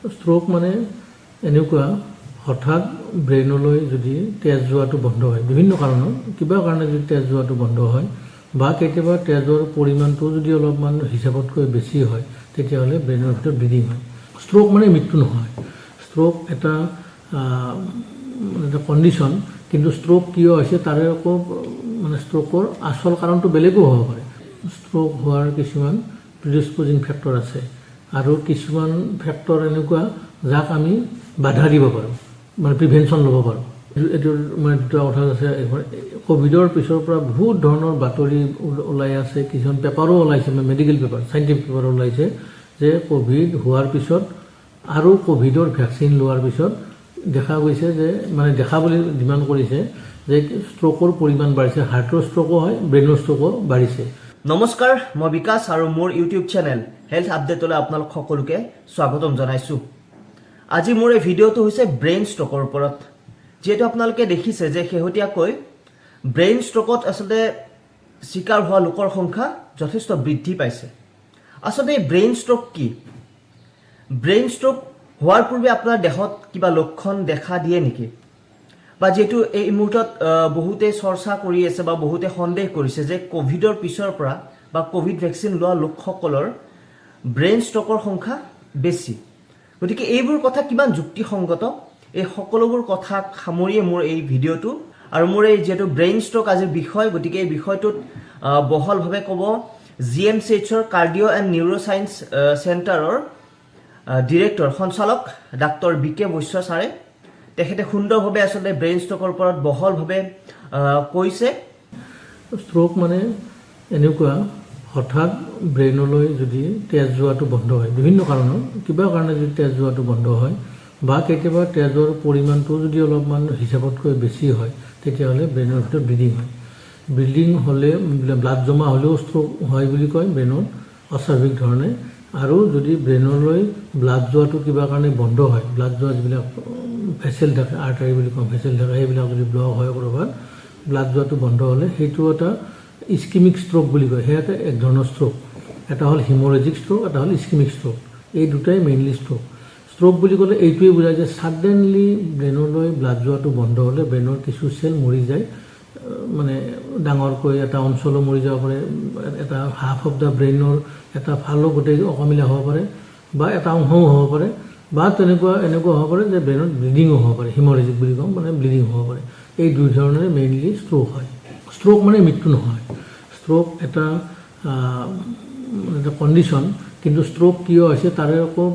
Stroke মানে এনেকুৱা হঠাৎ ব্ৰেইনলৈ যদি তেজ যোৱাটো বন্ধ হয়, বিভিন্ন কাৰণত কিবা কাৰণে যদি তেজ যোৱাটো বন্ধ হয় বা কেতিয়াবা তেজৰ পৰিমাণটো যদি অলপমান হিচাপতকৈ বেছি হয়, তেতিয়াহ'লে ব্ৰেইনৰ ভিতৰত ব্লিডিং হয়। ষ্ট্ৰোক মানে মৃত্যু নহয়, ষ্ট্ৰোক এটা কণ্ডিশ্যন। কিন্তু ষ্ট্ৰোক কিয় হৈছে তাৰে আকৌ মানে ষ্ট্ৰোকৰ আচল কাৰণটো বেলেগো হ'ব পাৰে। ষ্ট্ৰোক হোৱাৰ কিছুমান প্ৰিডিছপ'জিং ফেক্টৰ আছে আৰু কিছুমান ফেক্টৰ এনেকুৱা যাক আমি বাধা দিব পাৰোঁ, মানে প্ৰিভেনশ্যন ল'ব পাৰোঁ। এইটোৰ মানে দুটা কথা আছে। ক'ভিডৰ পিছৰ পৰা বহুত ধৰণৰ বাতৰি ওলাই আছে, কিছুমান পেপাৰো ওলাইছে, মানে মেডিকেল পেপাৰ, চাইণ্টিফিক পেপাৰো ওলাইছে যে ক'ভিড হোৱাৰ পিছত আৰু ক'ভিডৰ ভেকচিন লোৱাৰ পিছত দেখা গৈছে যে, মানে দেখা বুলি ডিমাণ্ড কৰিছে যে ষ্ট্ৰোকৰ পৰিমাণ বাঢ়িছে, হাৰ্টৰ ষ্ট্ৰোকো হয়, ব্ৰেইনৰ ষ্ট্ৰোকো বাঢ়িছে। নমস্কাৰ, মই বিকাশ আৰু মোৰ ইউটিউব চেনেল হেল্থ আপডেটলৈ আপোনালোক সকলোকে স্বাগতম জনাইছোঁ। আজি মোৰ এই ভিডিঅ'টো হৈছে ব্ৰেইন ষ্ট্ৰোকৰ ওপৰত। যিহেতু আপোনালোকে দেখিছে যে শেহতীয়াকৈ ব্ৰেইন ষ্ট্ৰোকত আচলতে চিকাৰ হোৱা লোকৰ সংখ্যা যথেষ্ট বৃদ্ধি পাইছে। আচলতে এই ব্ৰেইন ষ্ট্ৰোক কি? ব্ৰেইন ষ্ট্ৰোক হোৱাৰ পূৰ্বে আপোনাৰ দেহত কিবা লক্ষণ দেখা দিয়ে নেকি? বা যিহেতু এই মুহূৰ্তত বহুতে চৰ্চা কৰি আছে বা বহুতে সন্দেহ কৰিছে যে ক'ভিডৰ পিছৰ পৰা বা ক'ভিড ভেকচিন লোৱা লোকসকলৰ ব্ৰেইন ষ্ট্ৰোকৰ সংখ্যা বেছি, গতিকে এইবোৰ কথা কিমান যুক্তিসংগত, এই সকলোবোৰ কথাক সামৰিয়ে মোৰ এই ভিডিঅ'টো। আৰু মোৰ এই যিহেতু ব্ৰেইন ষ্ট্ৰোক আজিৰ বিষয়, গতিকে এই বিষয়টোত বহলভাৱে ক'ব জি এম চি এইচৰ কাৰ্ডিঅ' এণ্ড নিউৰ' চায়েন্স চেণ্টাৰৰ ডিৰেক্টৰ সঞ্চালক ডাক্তৰ বি কে বৈশ্য ছাৰে। তেখেতে সুন্দৰভাৱে আচলতে ব্ৰেইন ষ্ট্ৰোকৰ ওপৰত বহলভাৱে কৈছে। ষ্ট্ৰোক মানে এনেকুৱা হঠাৎ ব্ৰেইনলৈ যদি তেজ যোৱাটো বন্ধ হয়, বিভিন্ন কাৰণত কিবা কাৰণে যদি তেজ যোৱাটো বন্ধ হয় বা কেতিয়াবা তেজৰ পৰিমাণটো যদি অলপমান হিচাপতকৈ বেছি হয়, তেতিয়াহ'লে ব্ৰেইনৰ ভিতৰত ব্লিডিং হয়। ব্লিডিং হ'লে, ব্লাড জমা হ'লেও ষ্ট্ৰোক হয় বুলি কয় ব্ৰেইনত অস্বাভাৱিক ধৰণে। আৰু যদি ব্ৰেইনলৈ ব্লাড যোৱাটো কিবা কাৰণে বন্ধ হয়, ব্লাড যোৱা যিবিলাক ভেচেল থাকে, আৰ্টাৰী বুলি কওঁ, ভেচেল থাকে, সেইবিলাক যদি ব্লক হয় ক'ৰবাত, ব্লাড যোৱাটো বন্ধ হ'লে সেইটো এটা ইস্কিমিক ষ্ট্ৰোক বুলি কয়। সেয়া এটা এক ধৰণৰ ষ্ট্ৰোক। এটা হ'ল হিমৰেজিক ষ্ট্ৰোক, এটা হ'ল ইস্কিমিক ষ্ট্ৰোক। এই দুটাই মেইনলি ষ্ট্ৰোক। ষ্ট্ৰোক বুলি ক'লে এইটোৱে বুজায় যে ছাডেনলি ব্ৰেইনলৈ ব্লাড যোৱাটো বন্ধ হ'লে ব্ৰেইনৰ কিছু চেল মৰি যায়, মানে ডাঙৰকৈ এটা অঞ্চলো মৰি যাব পাৰে, এটা হাফ অফ the ব্ৰেইনৰ এটা ফালো গোটেই অকামিলা হ'ব পাৰে বা এটা অংশও হ'ব পাৰে, বা তেনেকুৱা এনেকুৱা হ'ব পাৰে যে ব্ৰেইনত ব্লিডিঙো হ'ব পাৰে, হিমৰেজিক বুলি কওঁ, মানে ব্লিডিং হ'ব পাৰে। এই দুই ধৰণেৰে মেইনলি ষ্ট্ৰোক হয়। ষ্ট্ৰোক মানে মৃত্যু নহয়, ষ্ট্ৰোক এটা কণ্ডিশ্যন। কিন্তু ষ্ট্ৰোক কিয় হৈছে তাৰে আকৌ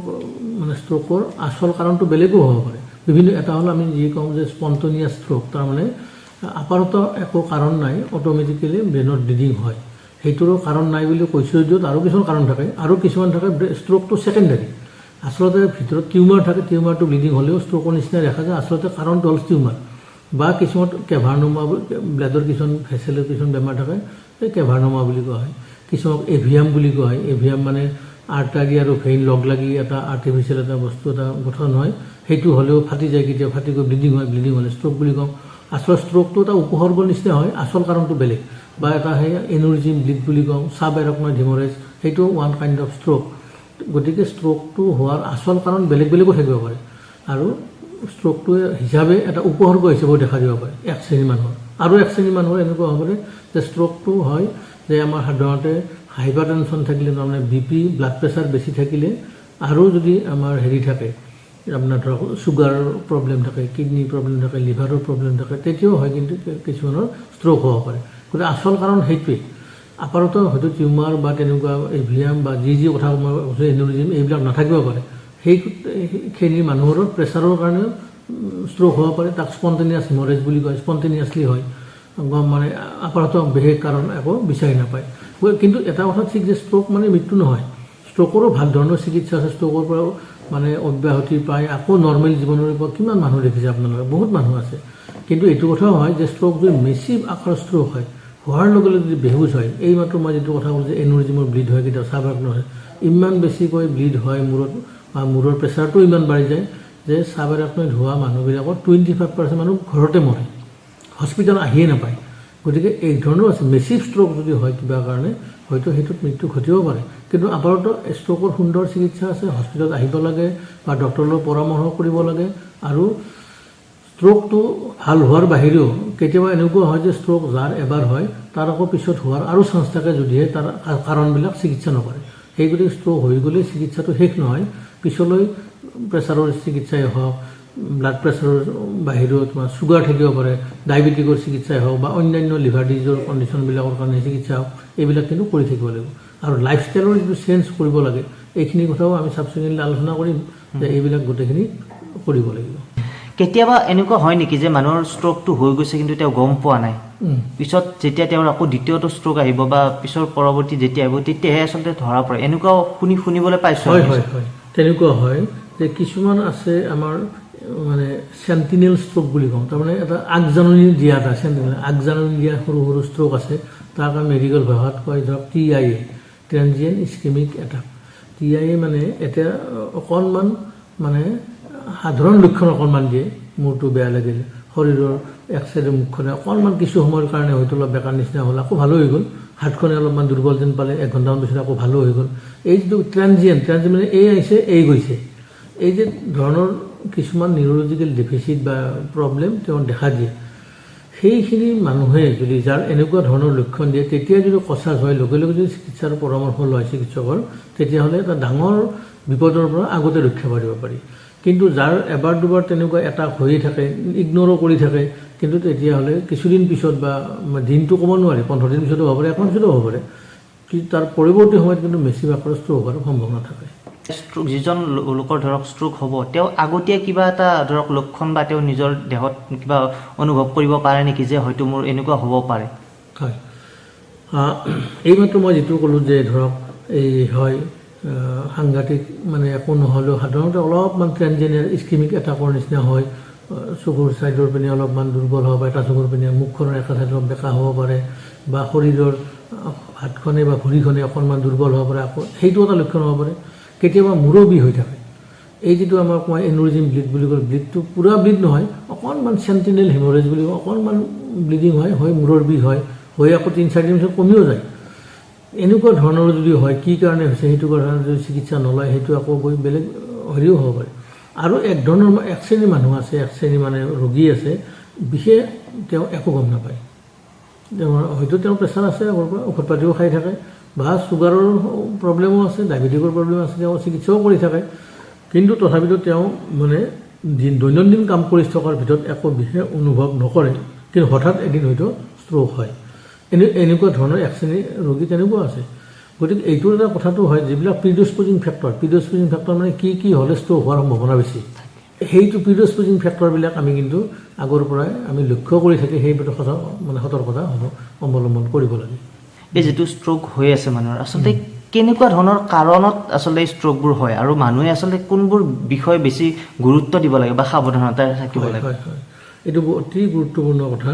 মানে ষ্ট্ৰোকৰ আচল কাৰণটো বেলেগো হ'ব পাৰে। বিভিন্ন এটা হ'ল আমি যি কওঁ যে স্পণ্টেনিয়াছ ষ্ট্ৰোক, তাৰমানে আপাতত একো কাৰণ নাই, অট'মেটিকেলি ব্ৰেইনত ব্লিডিং হয়। সেইটোৰো কাৰণ নাই বুলি কৈছোঁ যদিও আৰু কিছুমান কাৰণ থাকে। আৰু কিছুমান থাকে ষ্ট্ৰোকটো ছেকেণ্ডাৰী, আচলতে ভিতৰত টিউমাৰ থাকে, টিউমাৰটো ব্লিডিং হ'লেও ষ্ট্ৰোকৰ নিচিনা দেখা যায়, আচলতে কাৰণটো হ'ল টিউমাৰ। বা কিছুমান কেভাৰনোমা, ব্লাডৰ কিছুমান ভেচেলৰ কিছুমান বেমাৰ থাকে, এই কেভাৰনোমা বুলি কোৱা হয়। কিছুমানক এভিয়াম বুলি কোৱা হয়। এভিয়াম মানে আৰ্টাৰী আৰু ভেইন লগ লাগি এটা আৰ্টিফিচিয়েল এটা বস্তু এটা গঠন হয়, সেইটো হ'লেও ফাটি যায়, কেতিয়াবা ফাটি গৈ ব্লিডিং হয়, ব্লিডিং হ'লে ষ্ট্ৰোক বুলি কওঁ। আচলতে ষ্ট্ৰোকটো এটা উপসৰ্গৰ নিচিনা হয়, আচল কাৰণটো বেলেগ। বা এটা সেই এনুৰিজিম ব্লিড বুলি কওঁ, চাব এৰাকনইড হিমৰেজ, সেইটো ওৱান কাইণ্ড অফ ষ্ট্ৰোক। গতিকে ষ্ট্ৰোকটো হোৱাৰ আচল কাৰণ বেলেগ বেলেগো থাকিব পাৰে আৰু ষ্ট্ৰোকটোৱে হিচাপে এটা উপসৰ্গ হিচাপেও দেখা দিব পাৰে এক শ্ৰেণীৰ মানুহৰ। আৰু এক শ্ৰেণীৰ মানুহৰ এনেকুৱা হ'ব পাৰে যে ষ্ট্ৰোকটো হয় যে আমাৰ সাধাৰণতে হাইপাৰ টেনশ্যন থাকিলে, তাৰমানে বি পি, ব্লাড প্ৰেছাৰ বেছি থাকিলে, আৰু যদি আমাৰ হেৰি থাকে, আপোনাৰ ধৰক চুগাৰৰ প্ৰব্লেম থাকে, কিডনী প্ৰব্লেম থাকে, লিভাৰৰ প্ৰব্লেম থাকে, তেতিয়াও হয় কিন্তু কিছুমানৰ ষ্ট্ৰোক হ'ব পাৰে। গতিকে আচল কাৰণ সেইটোৱেই। আপাতত হয়তো টিউমাৰ বা তেনেকুৱা এভিয়াম বা যি যি কথা মই কৈছোঁ, এনুৰিজিম, এইবিলাক নাথাকিব পাৰে। সেই শ্ৰেণীৰ মানুহৰো প্ৰেছাৰৰ কাৰণেও ষ্ট্ৰোক হ'ব পাৰে, তাক স্পণ্টেনিয়াছ হিমৰেজ বুলি কয়, স্পণ্টেনিয়াছলি হয়, গম মানে আপাতত বিশেষ কাৰণ একো বিচাৰি নাপায়। কিন্তু এটা কথা ঠিক যে ষ্ট্ৰোক মানে মৃত্যু নহয়, ষ্ট্ৰোকৰো ভাল ধৰণৰ চিকিৎসা আছে, ষ্ট্ৰোকৰ পৰাও মানে অব্যাহতি পাই আকৌ নৰ্মেল জীৱনৰ পৰা কিমান মানুহ দেখিছে আপোনালোকে, বহুত মানুহ আছে। কিন্তু এইটো কথাও হয় যে ষ্ট্ৰোক যদি মেচিভ আকাৰৰ ষ্ট্ৰোক হয়, হোৱাৰ লগে লগে যদি বেহুচ হয়, এইমাত্ৰ মই যিটো কথা ক'লোঁ যে এনুৰিজিমৰ ব্লিড হয়, কেতিয়াবা চাব নহয়, ইমান বেছিকৈ ব্লিড হয় মূৰত বা মূৰৰ প্ৰেছাৰটো ইমান বাঢ়ি যায় যে চাব এৰাকনইড হোৱা মানুহবিলাকৰ 25% মানুহ ঘৰতে মৰে, হস্পিটেল আহিয়ে নাপায়। গতিকে এই ধৰণৰো আছে। মেচিভ ষ্ট্ৰোক যদি হয় কিবা কাৰণে, হয়তো সেইটোত মৃত্যু ঘটিব পাৰে। কিন্তু আপাতত ষ্ট্ৰ'কৰ সুন্দৰ চিকিৎসা আছে, হস্পিটেলত আহিব লাগে বা ডক্টৰৰ লগত পৰামৰ্শ কৰিব লাগে। আৰু ষ্ট্ৰ'কটো ভাল হোৱাৰ বাহিৰেও কেতিয়াবা এনেকুৱা হয় যে ষ্ট্ৰ'ক যাৰ এবাৰ হয় তাৰ আকৌ পিছত হোৱাৰ আৰু চান্স থাকে, যদিহে তাৰ কাৰণবিলাক চিকিৎসা নকৰে। সেই গতিকে ষ্ট্ৰ'ক হৈ গ'লে চিকিৎসাটো শেষ নহয়, পিছলৈ প্ৰেছাৰৰ চিকিৎসাই হওক, ব্লাড প্ৰেছাৰৰ বাহিৰেও তোমাৰ চুগাৰ থাকিব পাৰে, ডায়েবেটিকৰ চিকিৎসাই হওক বা অন্যান্য লিভাৰ ডিজিজৰ কণ্ডিশ্যনবিলাকৰ কাৰণে চিকিৎসা হওক, এইবিলাক কিন্তু কৰি থাকিব লাগিব। আৰু লাইফষ্টাইলৰ যিটো চেঞ্জ কৰিব লাগে, এইখিনি কথাও আমি ছাবচিকুৱেণ্টলি আলোচনা কৰিম যে এইবিলাক গোটেইখিনি কৰিব লাগিব। কেতিয়াবা এনেকুৱা হয় নেকি যে মানুহৰ ষ্ট্ৰ'কটো হৈ গৈছে কিন্তু তেওঁ গম পোৱা নাই, পিছত যেতিয়া তেওঁৰ আকৌ দ্বিতীয়টো ষ্ট্ৰ'ক আহিব বা পিছৰ পৰৱৰ্তী যেতিয়া আহিব তেতিয়াহে আচলতে ধৰা পৰে, এনেকুৱাও শুনিবলৈ পাইছোঁ? হয় হয় হয়, তেনেকুৱা হয় যে কিছুমান আছে আমাৰ মানে চেণ্টিনেল ষ্ট্ৰ'ক বুলি কওঁ, তাৰমানে এটা আগজাননী দিয়া, এটা চেণ্টিনেল আগজাননী দিয়া সৰু সৰু ষ্ট্ৰ'ক আছে, তাক আমি মেডিকেল ভাষাত কয় ধৰক TIA, transient ischemic attack. TIA মানে এতিয়া অকণমান মানে সাধাৰণ লক্ষণ অকণমান দিয়ে, মূৰটো বেয়া লাগিল, শৰীৰৰ এক চাইডে মুখখনে অকণমান কিছু সময়ৰ কাৰণে হয়তো অলপ বেকাৰ নিচিনা হ'ল, আকৌ ভালো হৈ গ'ল, হাতখনে অলপমান দুৰ্বল যেন পালে, এঘণ্টামান পিছত আকৌ ভালো হৈ গ'ল। এই যিটো ট্ৰেনজিয়েণ্ট মানে এই আহিছে এই গৈছে, এই যে ধৰণৰ কিছুমান নিউৰলজিকেল ডেফিচিট বা প্ৰব্লেম তেওঁ দেখা দিয়ে, সেইখিনি মানুহে যদি যাৰ এনেকুৱা ধৰণৰ লক্ষণ দিয়ে তেতিয়া যদি কচাজ হয়, লগে লগে যদি চিকিৎসাৰ পৰামৰ্শ লয় চিকিৎসকৰ, তেতিয়াহ'লে এটা ডাঙৰ বিপদৰ পৰা আগতে ৰক্ষা পাৰিব পাৰি। কিন্তু যাৰ এবাৰ দুবাৰ তেনেকুৱা এটাক হৈয়ে থাকে, ইগন'ৰো কৰি থাকে, কিন্তু তেতিয়াহ'লে কিছুদিন পিছত বা দিনটো ক'ব নোৱাৰি, 15 দিন পিছতো হ'ব পাৰে, 1 মাহ পিছতো হ'ব পাৰে, কিন্তু তাৰ পৰৱৰ্তী সময়ত কিন্তু বেছিভাগৰ ষ্ট্ৰ'ক হোৱাৰ সম্ভাৱনা থাকে। ষ্ট্ৰ'ক যিজন লোকৰ ধৰক ষ্ট্ৰ'ক হ'ব, তেওঁ আগতীয়া কিবা এটা ধৰক লক্ষণ বা তেওঁ নিজৰ দেহত কিবা অনুভৱ কৰিব পাৰে নেকি যে হয়তো মোৰ এনেকুৱা হ'ব পাৰে? হয়, এইমাত্ৰ মই যিটো ক'লোঁ যে ধৰক এই হয় সাংঘাতিক মানে একো নহ'লেও সাধাৰণতে অলপমান ট্ৰেনজেণ্ট ইস্কিমিক এটাকৰ নিচিনা হয়, চকুৰ ছাইডৰ পিনে অলপমান দুৰ্বল হ'ব পাৰে, এটা চকুৰ পিনে মুখখনৰ এটা ছাইডত বেকা হ'ব পাৰে, বা শৰীৰৰ হাতখনে বা ভৰিখনে অকণমান দুৰ্বল হ'ব পাৰে, আকৌ সেইটো এটা লক্ষণ হ'ব পাৰে। কেতিয়াবা মূৰৰ বিষ হৈ থাকে, এই যিটো আমাক মই এনুৰিজিম ব্লিড বুলি কওঁ, ব্লিডটো পূৰা ব্লিড নহয়, অকণমান চেণ্টিনেল হেমৰেজ বুলি কওঁ, অকণমান ব্লিডিং হয়, হৈ মূৰৰ বিষ হয়, হৈ আকৌ 3-4 দিন পিছত কমিও যায়। এনেকুৱা ধৰণৰ যদি হয়, কি কাৰণে হৈছে সেইটো কাৰণে যদি চিকিৎসা নলয়, সেইটো আকৌ গৈ বেলেগ হেৰিও হ'ব পাৰে। আৰু এক ধৰণৰ এক শ্ৰেণীৰ মানুহ আছে, এক শ্ৰেণী মানে ৰোগী আছে, বিশেষ তেওঁ একো গম নাপায়, তেওঁৰ হয়তো তেওঁৰ প্ৰেছাৰ আছে আগৰ পৰা, ঔষধ পাতিও খাই থাকে, বা চুগাৰৰ প্ৰব্লেমো আছে, ডায়েবেটিকৰ প্ৰব্লেম আছে, তেওঁ চিকিৎসাও কৰি থাকে, কিন্তু তথাপিতো তেওঁ মানে দৈনন্দিন কাম কৰি থকাৰ ভিতৰত একো বিশেষ অনুভৱ নকৰে, কিন্তু হঠাৎ এদিন হয়তো ষ্ট্ৰ'ক হয়। এনেকুৱা ধৰণৰ এক শ্ৰেণীৰ ৰোগী তেনেকুৱা আছে। গতিকে এইটোৰ এটা কথাটো হয়, যিবিলাক প্ৰিডিছপ'জিং ফেক্টৰ, প্ৰিডিছপ'জিং ফেক্টৰ মানে কি কি হ'লে ষ্ট্ৰ'ক হোৱাৰ সম্ভাৱনা বেছি, সেইটো প্ৰিডিছপ'জিং ফেক্টৰবিলাক আমি কিন্তু আগৰ পৰাই আমি লক্ষ্য কৰি থাকি সেই মানে সতৰ্কতা অৱলম্বন কৰিব লাগে। এই যিটো ষ্ট্ৰ'ক হৈ আছে মানুহৰ, আচলতে কেনেকুৱা ধৰণৰ কাৰণত আচলতে এই ষ্ট্ৰ'কবোৰ হয় আৰু মানুহে আচলতে কোনবোৰ বিষয় বেছি গুৰুত্ব দিব লাগে বা সাৱধানতা থাকিব লাগে? হয় হয়, এইটো অতি গুৰুত্বপূৰ্ণ কথা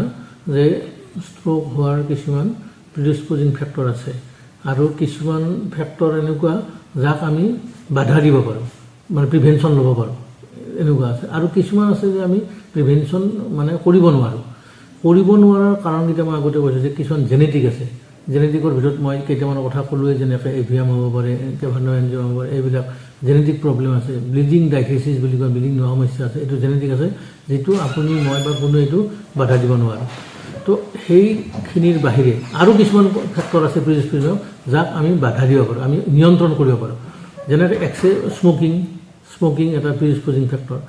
যে ষ্ট্ৰ'ক হোৱাৰ কিছুমান প্ৰিডিছপ'জিং ফেক্টৰ আছে আৰু কিছুমান ফেক্টৰ এনেকুৱা যাক আমি বাধা দিব পাৰোঁ, মানে প্ৰিভেনশ্যন ল'ব পাৰোঁ, এনেকুৱা আছে। আৰু কিছুমান আছে যে আমি প্ৰিভেনশ্যন মানে কৰিব নোৱাৰোঁ। কৰিব নোৱাৰাৰ কাৰণকেইটা মই আগতে কৈছোঁ যে কিছুমান জেনেটিক আছে, জেনেটিকৰ ভিতৰত মই কেইটামান কথা ক'লোৱেই, যেনেকৈ এভিয়াম হ'ব পাৰে, কেভাৰ্ণ এনজিঅ' হ'ব পাৰে, এইবিলাক জেনেটিক প্ৰব্লেম আছে। ব্লিডিং ডাইথেচিছ বুলি কয়, ব্লিডিং নোহোৱা সমস্যা আছে, এইটো জেনেটিক আছে, যিটো আপুনি মই বা কোনোৱে এইটো বাধা দিব নোৱাৰোঁ। তো সেইখিনিৰ বাহিৰে আৰু কিছুমান ফেক্টৰ আছে প্ৰিডিছপ'জিং যাক আমি বাধা দিব পাৰোঁ, আমি নিয়ন্ত্ৰণ কৰিব পাৰোঁ, যেনেকৈ স্মকিং এটা প্ৰিডিছপ'জিং ফেক্টৰ,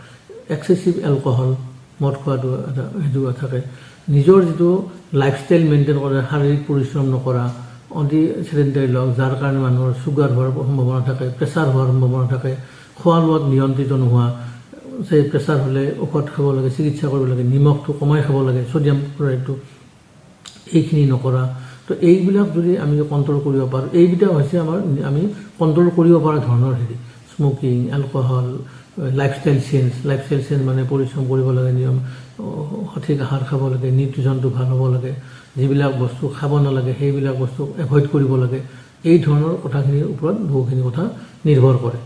এক্সেচিভ এলকহল, মদ খোৱাটো এটা সেইটো থাকে, নিজৰ যিটো লাইফষ্টাইল মেইনটেইন কৰে, শাৰীৰিক পৰিশ্ৰম নকৰা, অতি চেডেণ্টাৰী লগ, যাৰ কাৰণে মানুহৰ চুগাৰ হোৱাৰ সম্ভাৱনা থাকে, প্ৰেছাৰ হোৱাৰ সম্ভাৱনা থাকে, খোৱা লোৱাত নিয়ন্ত্ৰিত নোহোৱা, সেই প্ৰেছাৰ হ'লে ঔষধ খাব লাগে, চিকিৎসা কৰিব লাগে, নিমখটো কমাই খাব লাগে, ছ'ডিয়াম ক্লৰাইডটো, এইখিনি নকৰা। তো এইবিলাক যদি আমি কণ্ট্ৰল কৰিব পাৰোঁ, এইকেইটা হৈছে আমাৰ আমি কণ্ট্ৰল কৰিব পৰা ধৰণৰ হেৰি, smoking, alcohol, lifestyle change. Lifestyle change মানে পৰিশ্ৰম কৰিব লাগে, নিয়ম সঠিক আহাৰ খাব লাগে, নিউট্ৰিশ্যনটো ভাল হ'ব লাগে, যিবিলাক বস্তু খাব নালাগে সেইবিলাক বস্তু এভইড কৰিব লাগে, এই ধৰণৰ কথাখিনিৰ ওপৰত বহুখিনি কথা নিৰ্ভৰ কৰে।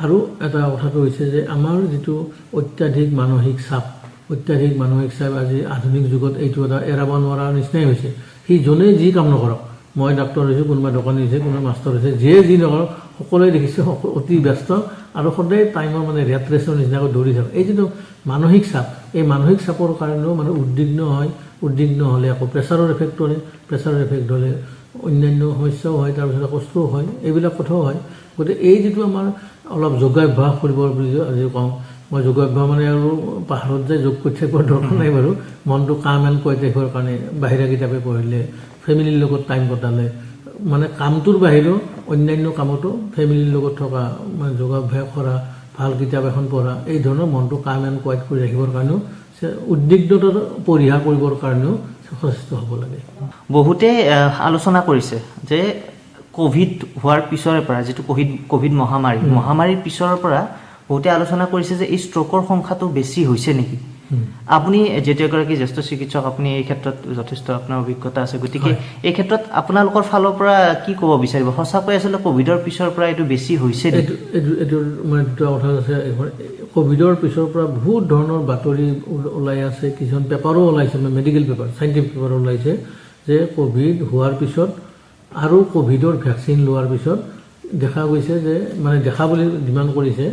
আৰু এটা কথাটো হৈছে যে আমাৰ যিটো অত্যাধিক মানসিক চাপ, অত্যাধিক মানসিক চাপ আজি আধুনিক যুগত এইটো এটা এৰাব নোৱাৰাৰ নিচিনাই হৈছে। সি যোনে যি কাম নকৰক, মই ডাক্তৰ হৈছোঁ, কোনোবা দোকানী হৈছে, কোনোবা মাষ্টৰ হৈছে, যিয়ে যি নকৰক সকলোৱে দেখিছোঁ অতি ব্যস্ত আৰু সদায় টাইমৰ মানে ৰেট ৰেচৰ নিচিনাকৈ দৌৰি থাকে। এই যিটো মানসিক চাপ, এই মানসিক চাপৰ কাৰণেও মানে উদ্বিগ্ন হয়। উদ্বিগ্ন হ'লে আকৌ প্ৰেছাৰৰ এফেক্ট কৰে, প্ৰেছাৰৰ এফেক্ট হ'লে অন্যান্য সমস্যাও হয়, তাৰপিছত আকৌ ষ্ট্ৰ'ক হয়, এইবিলাক কথাও হয়। গতিকে এই যিটো আমাৰ অলপ যোগাভ্যাস কৰিব বুলি আজি কওঁ মই, যোগাভ্যাস মানে আৰু পাহাৰত যাই যোগ কৰি থাকিবৰ দৰকাৰ নাই বাৰু, মনটো কাম এণ্ড কৈ থাকিবৰ কাৰণে বাহিৰা কিতাপে পঢ়িলে, ফেমিলিৰ লগত টাইম কটালে, মানে কামটোৰ বাহিৰেও অন্যান্য কামতো ফেমিলিৰ লগত থকা মানে যোগাভ্যাস কৰা, ভাল কিতাপ এখন পঢ়া, এই ধৰণৰ মনটো কাম এণ্ড কোৱাইট কৰি ৰাখিবৰ কাৰণেও, উদ্বিগ্নতা পৰিহাৰ কৰিবৰ কাৰণেও সচেষ্ট হ'ব লাগে। বহুতে আলোচনা কৰিছে যে ক'ভিড হোৱাৰ পিছৰে পৰা, যিটো ক'ভিড মহামাৰীৰ পিছৰ পৰা বহুতে আলোচনা কৰিছে যে এই ষ্ট্ৰ'কৰ সংখ্যাটো বেছি হৈছে নেকি। আপুনি যিহেতু এগৰাকী জ্যেষ্ঠ চিকিৎসক, আপুনি এই ক্ষেত্ৰত যথেষ্ট আপোনাৰ অভিজ্ঞতা আছে, গতিকে এই ক্ষেত্ৰত আপোনালোকৰ ফালৰ পৰা কি ক'ব বিচাৰিব? সঁচাকৈ আচলতে ক'ভিডৰ পিছৰ পৰা এইটো বেছি হৈছে নেকি? এইটো মানে দুটা কথা আছে। ক'ভিডৰ পিছৰ পৰা বহুত ধৰণৰ বাতৰি ওলাই আছে, কিছুমান পেপাৰো ওলাইছে, মানে মেডিকেল পেপাৰ, চাইণ্টিফিক পেপাৰ ওলাইছে যে ক'ভিড হোৱাৰ পিছত আৰু ক'ভিডৰ ভেকচিন লোৱাৰ পিছত দেখা গৈছে যে, মানে দেখা বুলি ডিমাণ্ড কৰিছে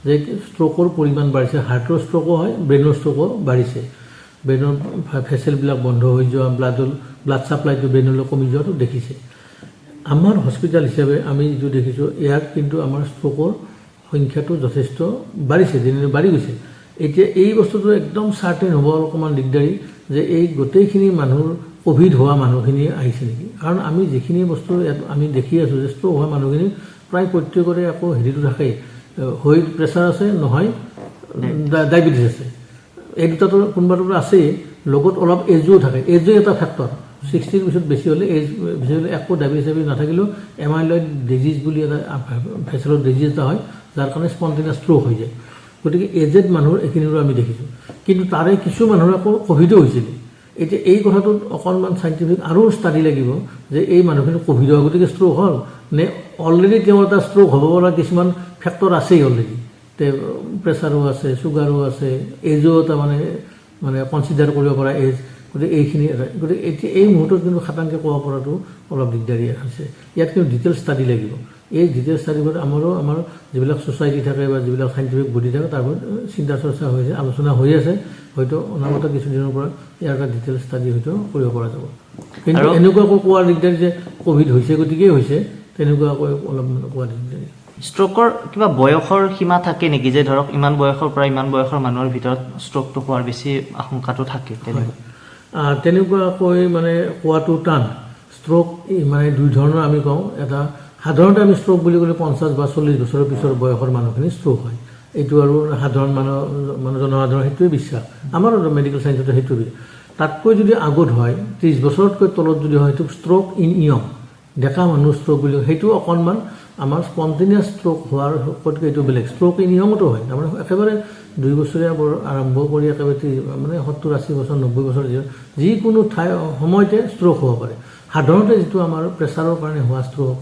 যে ষ্ট্ৰ'কৰ পৰিমাণ বাঢ়িছে, হাৰ্টৰ ষ্ট্ৰ'কো হয়, ব্ৰেইনৰ ষ্ট্ৰ'কো বাঢ়িছে, ব্ৰেইনৰ ফেচেলবিলাক বন্ধ হৈ যোৱা, ব্লাড ছাপ্লাইটো ব্ৰেইনলৈ কমি যোৱাটো দেখিছে। আমাৰ হস্পিটেল হিচাপে আমি যিটো দেখিছোঁ, ইয়াত কিন্তু আমাৰ ষ্ট্ৰ'কৰ সংখ্যাটো যথেষ্ট বাঢ়িছে, দিনে বাঢ়ি গৈছে। এতিয়া এই বস্তুটো একদম চাৰ্টেইন হ'ব অকণমান দিগদাৰী যে এই গোটেইখিনি মানুহৰ ক'ভিড হোৱা মানুহখিনি আহিছে নেকি, কাৰণ আমি যিখিনি বস্তু ইয়াত আমি দেখি আছোঁ যে ষ্ট্ৰ'ক হোৱা মানুহখিনি প্ৰায় প্ৰত্যেকৰে আকৌ হেৰিটো থাকেই, হৈ প্ৰেছাৰ আছে, নহয় ডায়েবেটিছ আছে, এই দুটাতো কোনোবাটোতো আছেই, লগত অলপ এজো থাকে। এজো এটা ফেক্টৰ, 60ৰ পিছত বেছি হ'লে, এজ বেছি হ'লে একো ডায়েবেটিছ নাথাকিলেও এমাইলইড ডিজিজ বুলি এটা ফেচেলৰ ডিজিজ এটা হয়, যাৰ কাৰণে স্পণ্টেনিয়াছ ষ্ট্ৰ'ক হৈ যায়। গতিকে এজেড মানুহৰ এইখিনিৰো আমি দেখিছোঁ, কিন্তু তাৰে কিছু মানুহৰ আকৌ ক'ভিডো হৈছিলে। এতিয়া এই কথাটোত অকণমান চাইণ্টিফিক আৰু ষ্টাডি লাগিব যে এই মানুহখিনি ক'ভিড হোৱা গতিকে ষ্ট্ৰ'ক হ'ল নে অলৰেডি তেওঁৰ এটা ষ্ট্ৰ'ক হ'ব পৰা কিছুমান ফেক্টৰ আছেই অলৰেডি, প্ৰেছাৰো আছে, চুগাৰো আছে, এজো এটা মানে মানে কনচিডাৰ কৰিব পৰা এজ, গতিকে এইখিনি এটা। গতিকে এতিয়া এই মুহূৰ্তত কিন্তু খাটাংকৈ ক'ব পৰাটো অলপ দিগদাৰী হৈছে। ইয়াত কিন্তু ডিটেইল ষ্টাডি লাগিব। এই ডিটেইল ষ্টাডিবোৰত আমাৰো আমাৰ যিবিলাক ছ'চাইটি থাকে বা যিবিলাক চাইণ্টিফিক বডি থাকে তাৰ ওপৰত চিন্তা চৰ্চা হৈছে, আলোচনা হৈ আছে, হয়তো অনাগত কিছুদিনৰ পৰা ইয়াৰ এটা ডিটেইল ষ্টাডি হয়তো কৰিব পৰা যাব। কিন্তু এনেকুৱাকৈ কোৱাৰ দিগদাৰী যে ক'ভিড হৈছে গতিকেই হৈছে, তেনেকুৱাকৈ অলপ কোৱা দিগদাৰী। ষ্ট্ৰ'কৰ কিবা বয়সৰ সীমা থাকে নেকি, যে ধৰক ইমান বয়সৰ পৰা ইমান বয়সৰ মানুহৰ ভিতৰত ষ্ট্ৰ'কটো হোৱাৰ বেছি আশংকাটো থাকে? তেনেকুৱাকৈ মানে কোৱাটো টান। ষ্ট্ৰ'ক মানে দুই ধৰণৰ আমি কওঁ। এটা সাধাৰণতে আমি ষ্ট্ৰ'ক বুলি ক'লে 50 বা 40 বছৰৰ পিছৰ বয়সৰ মানুহখিনি ষ্ট্ৰ'ক হয়, এইটো আৰু সাধাৰণ মানুহ জনসাধাৰণ সেইটোৱে বিশ্বাস, আমাৰ মেডিকেল চায়েন্সতো সেইটোৱে। তাতকৈ যদি আগত হয়, 30 বছৰতকৈ তলত যদি হয়, সেইটো ষ্ট্ৰ'ক ইন ইয়ং, ডেকা মানুহ ষ্ট্ৰ'ক বুলি কয়, সেইটো অকণমান আমাৰ স্পণ্টেনিয়াছ ষ্ট্ৰ'ক হোৱাৰ তকৈ এইটো বেলেগ। ষ্ট্ৰ'ক ইন ইয়ঙতো হয়, তাৰমানে একেবাৰে 2 বছৰীয়া আৰম্ভ কৰি একেবাৰে মানে 70 80 বছৰ 90 বছৰ যিকোনো ঠাই সময়তে ষ্ট্ৰ'ক হ'ব পাৰে। সাধাৰণতে যিটো আমাৰ প্ৰেছাৰৰ কাৰণে হোৱা ষ্ট্ৰ'ক,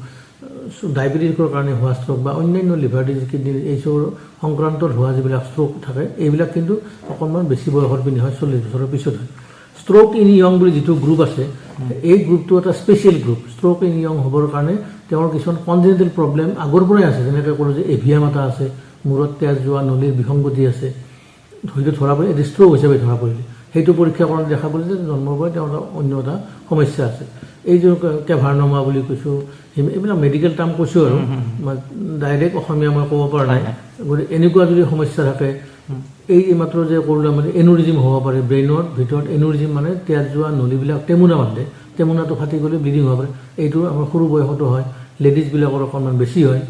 ডায়েবেটিছৰ কাৰণে হোৱা ষ্ট্ৰ'ক বা অন্যান্য লিভাৰ ডিজিজ, কিডনী এইচবৰ সংক্ৰান্তত হোৱা যিবিলাক ষ্ট্ৰ'ক থাকে, এইবিলাক কিন্তু অকণমান বেছি বয়সৰ পিনে হয়, 40 বছৰৰ পিছত হয়। ষ্ট্ৰ'ক ইন ইয়ং বুলি যিটো গ্ৰুপ আছে, এই গ্ৰুপটো এটা special group. Stroke in young হ'বৰ কাৰণে তেওঁৰ কিছুমান কনজেনিটেল প্ৰব্লেম আগৰ পৰাই আছে, যেনেকৈ ক'লোঁ যে এভিয়াম এটা আছে, মূৰত তেজ যোৱা নলীৰ বিসংগতি আছে, হয়তো ধৰা পৰি এইটো ষ্ট্ৰ'ক হিচাপে ধৰা পৰিলে, সেইটো পৰীক্ষা কৰোঁতে দেখা পৰিলে যে জন্মৰ পৰাই তেওঁৰ এটা অন্য এটা সমস্যা আছে। এই যে কেভাৰনমা বুলি কৈছোঁ, এইবিলাক মেডিকেল টাৰ্ম কৈছোঁ আৰু ডাইৰেক্ট অসমীয়া মই ক'ব পৰা নাই। গতিকে এনেকুৱা যদি সমস্যা থাকে, এই মাত্ৰ যে ক'লোঁ মানে এনুৰিজিম হ'ব পাৰে, ব্ৰেইনৰ ভিতৰত এনুৰিজিম মানে তেজ যোৱা নলীবিলাক টেমুনা বান্ধে, টেমুনাটো ফাটি গ'লে ব্লিডিং হ'ব পাৰে, এইটো আমাৰ সৰু বয়সতো হয়, লেডিজবিলাকৰ অকণমান বেছি হয়।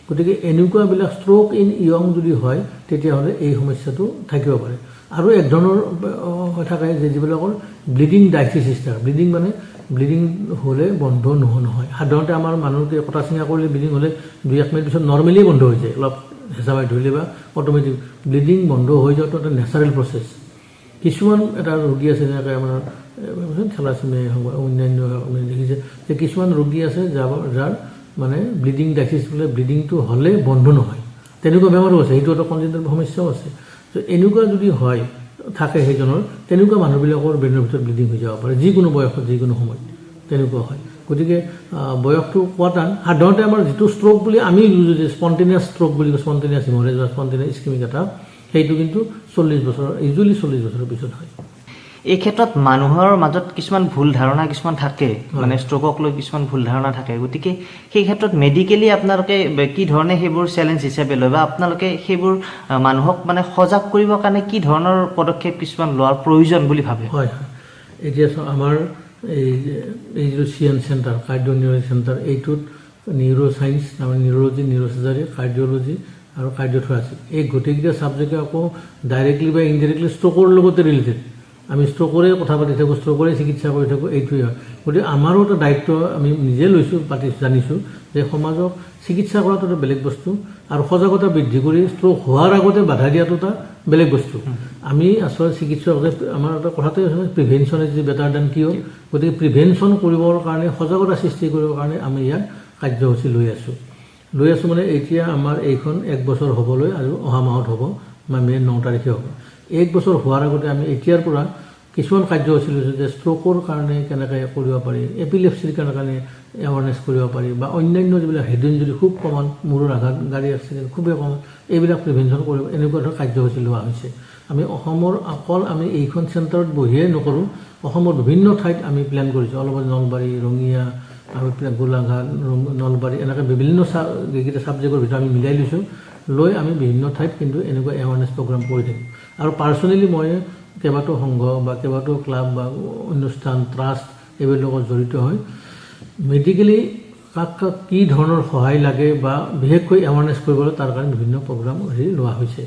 গতিকে এনেকুৱাবিলাক ষ্ট্ৰ'ক ইন ইয়ং যদি হয় তেতিয়াহ'লে এই সমস্যাটো থাকিব পাৰে। আৰু এক ধৰণৰ থাকে যে যিবিলাকৰ ব্লিডিং ডাইথিচিছ থাকে, ব্লিডিং মানে ব্লিডিং হ'লে বন্ধ নহয়। সাধাৰণতে আমাৰ মানুহকে কটা চিঙা কৰিলে ব্লিডিং হ'লে 2-1 মিনিট পিছত নৰ্মেলি বন্ধ হৈ যায়, অলপ হেঁচা মাৰি ধৰিলে বা অট'মেটিক ব্লিডিং বন্ধ হৈ যোৱাটো এটা নেচাৰেল প্ৰচেছ। কিছুমান এটা ৰোগী আছে যেনেকৈ আমাৰ থেলাছেমিয়া হওক বা অন্যান্য দেখিছে যে কিছুমান ৰোগী আছে যাৰ মানে ব্লিডিং ডাইথিচিছ বোলে ব্লিডিংটো হ'লে বন্ধ নহয়, তেনেকুৱা বেমাৰো আছে, সেইটো এটা কনজেনিটেল সমস্যাও আছে। ত' এনেকুৱা যদি হয় থাকে সেইজনৰ, তেনেকুৱা মানুহবিলাকৰ ব্ৰেইনৰ ভিতৰত ব্লিডিং হৈ যাব পাৰে যিকোনো বয়সত, যিকোনো সময়ত তেনেকুৱা হয়। গতিকে গতিকে বয়সটো কোৱা টান। সাধাৰণতে আমাৰ যিটো ষ্ট্ৰ'ক বুলি আমি বুজোঁ যে স্পণ্টেনিয়াছ ষ্ট্ৰ'ক বুলি কওঁ, স্পণ্টেনিয়াছ হিমৰেজ বা স্পণ্টেনিয়াছ ইস্কিমিক এটা, সেইটো কিন্তু 40 বছৰ, ইউজুৱেলি 40 বছৰৰ পিছত হয়। এই ক্ষেত্ৰত মানুহৰ মাজত কিছুমান ভুল ধাৰণা কিছুমান থাকে, মানে ষ্ট্ৰ'কক লৈ কিছুমান ভুল ধাৰণা থাকে। গতিকে সেই ক্ষেত্ৰত মেডিকেলি আপোনালোকে কি ধৰণে সেইবোৰ চেলেঞ্জ হিচাপে লয় বা আপোনালোকে সেইবোৰ মানুহক মানে সজাগ কৰিবৰ কাৰণে কি ধৰণৰ পদক্ষেপ কিছুমান লোৱাৰ প্ৰয়োজন বুলি ভাবে? হয় হয়, এতিয়া চাওক, আমাৰ এই যিটো CN centre, cardio neuro centre, এইটোত নিউৰ' চায়েন্স, তাৰমানে নিউৰ'লজি, নিউৰ' চাৰ্জাৰী, কাৰ্ডিঅ'লজি আৰু কাৰ্ডিঅ'থৰাচিক, এই গোটেইকেইটা ছাবজেক্টে আকৌ ডাইৰেক্টলি বা ইনডাইৰেক্টলি ষ্ট্ৰ'কৰ লগতে ৰিলেটেড। আমি ষ্ট্ৰ'কৰে কথা পাতি থাকোঁ, ষ্ট্ৰ'কৰে চিকিৎসা কৰি থাকোঁ, এইটোৱে হয়। গতিকে আমাৰো এটা দায়িত্ব আমি নিজে লৈছোঁ, পাতি জানিছোঁ যে সমাজক চিকিৎসা কৰাটো এটা বেলেগ বস্তু আৰু সজাগতা বৃদ্ধি কৰি ষ্ট্ৰ'ক হোৱাৰ আগতে বাধা দিয়াটো এটা বেলেগ বস্তু। আমি আচলতে চিকিৎসক, আমাৰ এটা কথাটোৱে হৈছে prevention is better than cure. গতিকে প্ৰিভেনশ্যন কৰিবৰ কাৰণে, সজাগতা সৃষ্টি কৰিবৰ কাৰণে আমি ইয়াত কাৰ্যসূচী লৈ আছোঁ। লৈ আছোঁ মানে এতিয়া আমাৰ এইখন 1 বছৰ হ'বলৈ আৰু অহা মাহত হ'ব, মানে মে' 9 তাৰিখে হ'ব। 1 বছৰ হোৱাৰ আগতে আমি এতিয়াৰ পৰা কিছুমান কাৰ্যসূচী লৈছোঁ যে ষ্ট্ৰ'কৰ কাৰণে কেনেকৈ কৰিব পাৰি, এপিলেপচিৰ কাৰণে এৱাৰনেছ কৰিব পাৰি, বা অন্যান্য যিবিলাক হেড ইঞ্জুৰি খুব কমন, মূৰৰ আঘাত, গাড়ী এক্সিডেণ্ট খুবেই কমন, এইবিলাক প্ৰিভেনশ্যন কৰিব, এনেকুৱা ধৰণৰ কাৰ্যসূচী লোৱা হৈছে। আমি অসমৰ অকল আমি এইখন চেণ্টাৰত বহিয়ে নকৰোঁ, অসমৰ বিভিন্ন ঠাইত আমি প্লেন কৰিছোঁ। অলপ নলবাৰী, ৰঙিয়া আৰু গোলাঘাট, নলবাৰী, এনেকৈ বিভিন্ন যিকেইটা ছাবজেক্টৰ ভিতৰত আমি মিলাই লৈছোঁ, লৈ আমি বিভিন্ন ঠাইত কিন্তু এনেকুৱা এৱাৰনেছ প্ৰগ্ৰাম কৰি থাকিম। আৰু পাৰ্চনেলি মই কেইবাটাও সংঘ বা কেইবাটাও ক্লাব বা অনুষ্ঠান, ট্ৰাষ্ট এইবিলাকৰ লগত জড়িত হৈ মেডিকেলি কাক কাক কি ধৰণৰ সহায় লাগে বা বিশেষকৈ এৱাৰনেছ কৰিবলৈ তাৰ কাৰণে বিভিন্ন প্ৰগ্ৰাম হেৰি লোৱা হৈছে।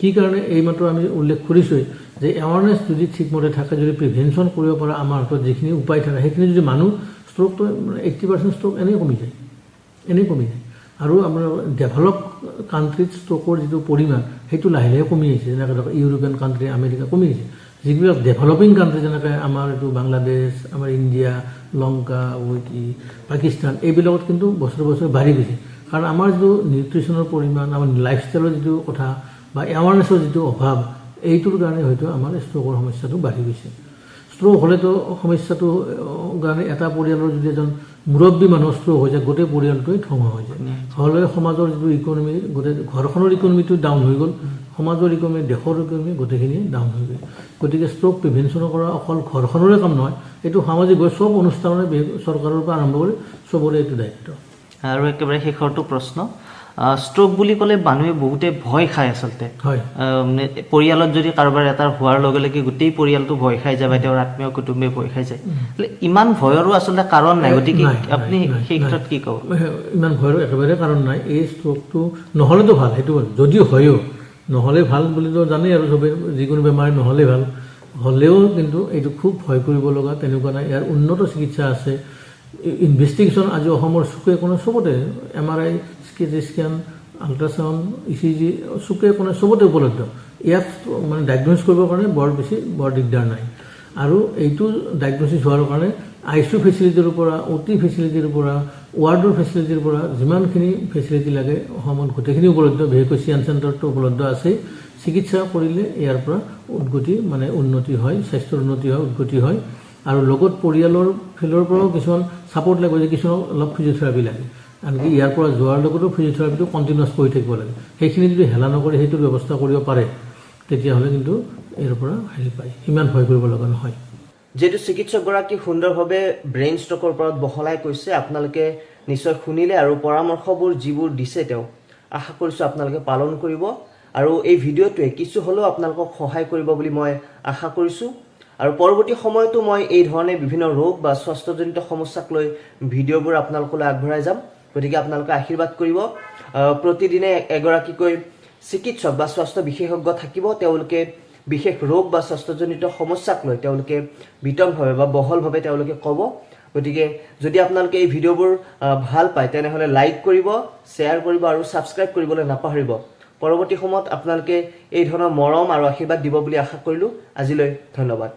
কি কাৰণে এইমাত্ৰ আমি উল্লেখ কৰিছোঁৱেই যে এৱাৰনেছ যদি ঠিকমতে থাকে, যদি প্ৰিভেনশ্যন কৰিব পৰা আমাৰ হাতত যিখিনি উপায় থাকে, সেইখিনি যদি মানুহ ষ্ট্ৰ'কটো 80% ষ্ট্ৰ'ক এনেই কমি যায়, এনেই কমি যায়। আৰু আমাৰ ডেভেলপ কাণ্ট্ৰিত ষ্ট্ৰ'কৰ যিটো পৰিমাণ সেইটো লাহে লাহে কমি আহিছে। যেনেকৈ ধৰক ইউৰোপিয়ান কাণ্ট্ৰি, আমেৰিকা কমি আহিছে। যিবিলাক ডেভেলপিং কাণ্ট্ৰি যেনেকৈ আমাৰ এইটো বাংলাদেশ, আমাৰ ইণ্ডিয়া, লংকা, পাকিস্তান, এইবিলাকত কিন্তু বছৰে বছৰে বাঢ়ি গৈছে। কাৰণ আমাৰ যিটো নিউট্ৰিশ্যনৰ পৰিমাণ, আমাৰ লাইফষ্টাইলৰ যিটো কথা বা এৱাৰনেছৰ যিটো অভাৱ, এইটোৰ কাৰণে হয়তো আমাৰ ষ্ট্ৰ'কৰ সমস্যাটো বাঢ়ি গৈছে। ষ্ট্ৰ'ক হ'লেতো সমস্যাটো কাৰণে এটা পৰিয়ালৰ যদি এজন মুৰব্বী মানুহ ষ্ট্ৰ'ক হৈ যায়, গোটেই পৰিয়ালটোৱে ধ্বংস হৈ যায়। হ'লে সমাজৰ যিটো ইকনমি, গোটেই ঘৰখনৰ ইকনমিটো ডাউন হৈ গ'ল, সমাজৰ ইকনমি, দেশৰ ইকনমি গোটেইখিনি ডাউন হৈ গ'ল। গতিকে ষ্ট্ৰ'ক প্ৰিভেনশ্যন কৰা অকল ঘৰখনৰে কাম নহয়, এইটো সামাজিকভাৱে চব অনুষ্ঠানৰে, চৰকাৰৰ পৰা আৰম্ভ কৰি চবৰে এইটো দায়িত্ব। আৰু একেবাৰে শেষৰটো প্ৰশ্ন, ষ্ট্ৰ'ক বুলি ক'লে মানুহে বহুতে ভয় খায় আচলতে। হয়। পৰিয়ালত যদি কাৰোবাৰ এটাৰ হোৱাৰ লগে লগে গোটেই পৰিয়ালটো ভয় খাই যায় বা তেওঁৰ আত্মীয় কুটুম্বে ভয় খাই যায়, ইমান ভয়ৰো আচলতে কাৰণ নাই। গতিকে আপুনি সেই ক্ষেত্ৰত কি ক'ব? ইমান ভয়ৰ একেবাৰে কাৰণ নাই। এই ষ্ট্ৰ'কটো নহ'লেতো ভাল, সেইটো যদি হয়ো নহ'লে ভাল বুলিতো জানেই আৰু চবেই, যিকোনো বেমাৰে নহ'লে ভাল, হ'লেও কিন্তু এইটো খুব ভয় কৰিব লগা তেনেকুৱা নাই। ইয়াৰ উন্নত চিকিৎসা আছে, ইনভেষ্টিগেশ্যন আজি অসমৰ চুকে কোণে চবতে MRI, CT scan, ultrasound, ECG চুকে কোণে চবতে উপলব্ধ। ইয়াক মানে ডায়েগন'জ কৰিবৰ কাৰণে বৰ বেছি বৰ দিগদাৰ নাই। আৰু এইটো ডায়েগন'চিছ হোৱাৰ কাৰণে I C U ফেচিলিটিৰ পৰা, অ' টি ফেচিলিটিৰ পৰা, ৱাৰ্ডৰ ফেচিলিটিৰ পৰা যিমানখিনি ফেচিলিটি লাগে অসমত গোটেইখিনি উপলব্ধ, বিশেষকৈ চি এন চেণ্টাৰটো উপলব্ধ আছে। চিকিৎসা কৰিলে ইয়াৰ পৰা উদ্গতি মানে উন্নতি হয়, স্বাস্থ্যৰ উন্নতি হয়, উদ্গতি হয়। আৰু লগত পৰিয়ালৰ ফালৰ পৰাও কিছুমান ছাপৰ্ট লাগিব, যে কিছুমান অলপ ফিজিঅ'থেৰাপি লাগে, আনকি ইয়াৰ পৰা যোৱাৰ লগতো ফিজিঅ'থেৰাপিটো কণ্টিনিউৱাছ কৰি থাকিব লাগে। সেইখিনি যদি হেলা নকৰে সেইটোৰ ব্যৱস্থা কৰিব পাৰে, তেতিয়াহ'লে কিন্তু ইয়াৰ পৰা হেৰি পায়, ইমান ভয় কৰিব লগা নহয়। যিহেতু চিকিৎসকগৰাকী সুন্দৰভাৱে ব্ৰেইন ষ্ট্ৰ'কৰ ওপৰত বহলাই কৈছে, আপোনালোকে নিশ্চয় শুনিলে আৰু পৰামৰ্শবোৰ যিবোৰ দিছে তেওঁ, আশা কৰিছোঁ আপোনালোকে পালন কৰিব আৰু এই ভিডিঅ'টোৱে কিছু হ'লেও আপোনালোকক সহায় কৰিব বুলি মই আশা কৰিছোঁ। আৰু পৰৱৰ্তী সময়তো মই এই ধৰণে বিভিন্ন ৰোগ বা স্বাস্থ্যজনিত সমস্যাক লৈ ভিডিঅ'বোৰ আপোনালোকলৈ আগবঢ়াই যাম। গতিকে আপোনালোকে আশীৰ্বাদ কৰিব। প্ৰতিদিনে এগৰাকীকৈ চিকিৎসক বা স্বাস্থ্য বিশেষজ্ঞ থাকিব, তেওঁলোকে বিশেষ ৰোগ বা স্বাস্থ্যজনিত সমস্যাক লৈ তেওঁলোকে বিতংভাৱে বা বহলভাৱে তেওঁলোকে ক'ব। গতিকে যদি আপোনালোকে এই ভিডিঅ'বোৰ ভাল পায় তেনেহ'লে লাইক কৰিব, শ্বেয়াৰ কৰিব আৰু ছাবস্ক্ৰাইব কৰিবলৈ নাপাহৰিব। পৰৱৰ্তী সময়ত আপোনালোকে এই ধৰণৰ মৰম আৰু আশীৰ্বাদ দিব বুলি আশা কৰিলোঁ। আজিলৈ ধন্যবাদ।